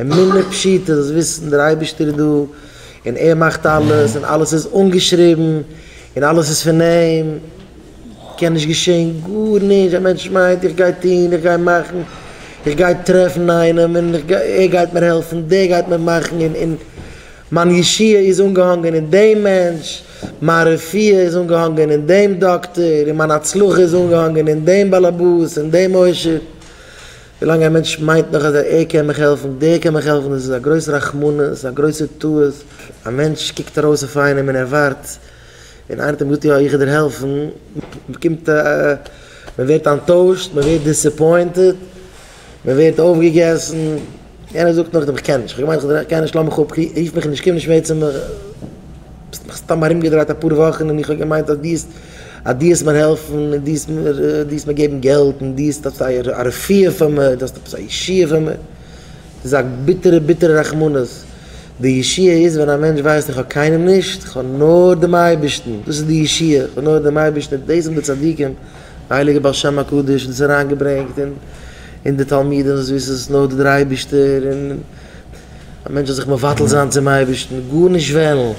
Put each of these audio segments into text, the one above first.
אמונה פשוטה, זאלסט וויסן דער אייבערשטער איז דא, און ער מאכט אלעס, און אלעס איז אנגעשריבן, און אלעס איז פון אים, קען נישט געשען גארנישט, א מענטש מיינט איך גיי טון, איך גיי מאכן, איך גיי טרעפן איינעם, און ער גייט מיר העלפן, דער גייט מיר מאכן, און און מיין ישועה איז אנגעהאנגען אין דעם מענטש, מיין רפואה איז אנגעהאנגען אין דעם דאקטער, און מיין הצלחה איז אנגעהאנגען אין דעם באלעבאס, אין דעם עושר. ווילאנג א מענטש מיינט נאך אז ער קען מיך העלפן, דער קען מיך העלפן, דאס איז א גרויס רחמנות, א גרויסע טעות. א מענטש קוקט ארויס אויף איינעם און ער ווארט, און איינער האט אים געזאגט יא איך וועל דיר העלפן, מען קומט מען ווערט אנטוישט, מען ווערט disappointed, מען ווערט אויפגעגעסן, יענער זאגט נאכדעם איך קען נישט, איך האב געמיינט איך קען נישט, לאז מיך אפ, רוף מיך נישט, קום נישט מער צו מיר, האסט מיך סתם ארומגעדרייט אפאר וואכן און איך האב געמיינט אז דו וועסט אז דו וועסט מיר העלפן און דו וועסט מיר דו וועסט מיר געבן געלט און דו וועסט עפעס א רפואה פאר מיר, דו האסט עפעס א ישועה פאר מיר, דאס איז א ביטערע ביטערע רחמנות, די ישועה איז ווען א מענטש ווייסט איך האב קיינעם נישט, איך האב נאר דעם אייבערשטן, דאס איז די ישועה, איך האב נאר דעם אייבערשטן, און דאס האבן די צדיקים, די הייליגע בעל שם הקדוש דאס אריינגעברענגט אין אין די תלמידים, זאלסט וויסן עס איז נאר דער אייבערשטער, און א מענטש זאל זיך מבטל זיין צום אייבערשטן, גארנישט וועלן.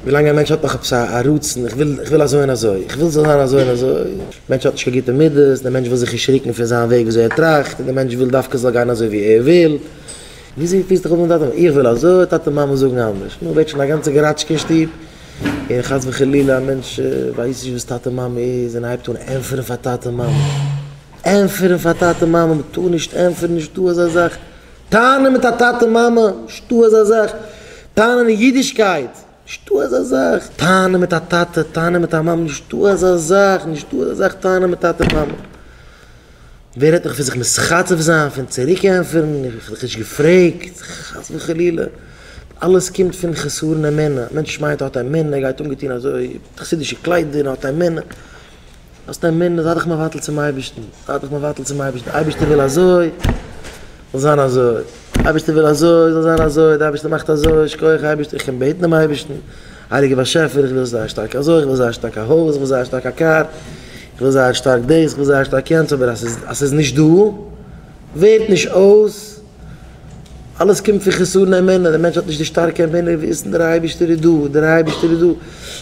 ווילאנג א מענטש האט נאך עפעס א רצון, איך וויל, איך וויל אזוי און אזוי, איך וויל ס'זאל זיין אזוי און אזוי, מענטש האט נישט קיין גוטע מידות, דער מענטש וויל זיך נישט רוקן פון זיין וועג וויאזוי ער טראכט, און דער מענטש וויל דווקא ס'זאל גיין אזוי ווי ער וויל. וויאזוי פירסט דיך אויף מיט טאטע מאמע? איך וויל אזוי, טאטע מאמע זאגן אנדערש. נו, ווערט שוין א גאנצע געראטשקע אין שטוב, און חס וחלילה א מענטש ווייסט נישט וואס טאטע מאמע איז, און הייבט אן ענטפערן פאר טאטע מאמע. ענטפערן פאר טאטע מאמע, מ'טאר נישט ענטפערן, נישטא אזא זאך. טענה'ן מיט א טאטע מאמע, נישטא אזא זאך. טענה'ן אין אידישקייט, נישטא אזא זאך. טענה'ן מיט א טאטע, טענה'ן מיט א מאמע, נישטא אזא זאך, נישטא אזא זאך טענה'ן מיט טאטע מאמע. ווער רעדט נאך פון זיך מתחצף זיין, פון צוריק ענטפערן, איך האב דיך נישט געפרעגט, חס וחלילה. אלעס קומט פון חסרון אמונה, א מענטש מיינט ער האט אמונה, ער גייט אנגעטון אזוי חסידישע קליידער און האט אמונה. האסט אמונה, זיי דיך מבטל צום אייבערשטן, זיי דיך מבטל צום אייבערשטן, דער אייבערשטער וויל אזוי, זאל זיין אזוי, דער אייבערשטער וויל אזוי, זאל זיין אזוי, דער אייבערשטער מאכט אזוי, שכוח אייבערשטער, איך קען בעטן דעם אייבערשטן, הייליגער באשעפער, איך וויל זייער שטארק אזוי, איך וויל זייער שטארק א הויז, איך וויל זייער שטארק א קאר, איך וויל זייער שטארק דאס, איך וויל זייער שטארק יענץ, אבער אז ס'איז אז ס'איז נישט דא, ווערט נישט אויס, אלעס קומט פון חסרון אמונה, דער מענטש האט נישט די שטארקע אמונה, וויסן דער אייבערשטער איז דא, דער אייבערשטער איז דא.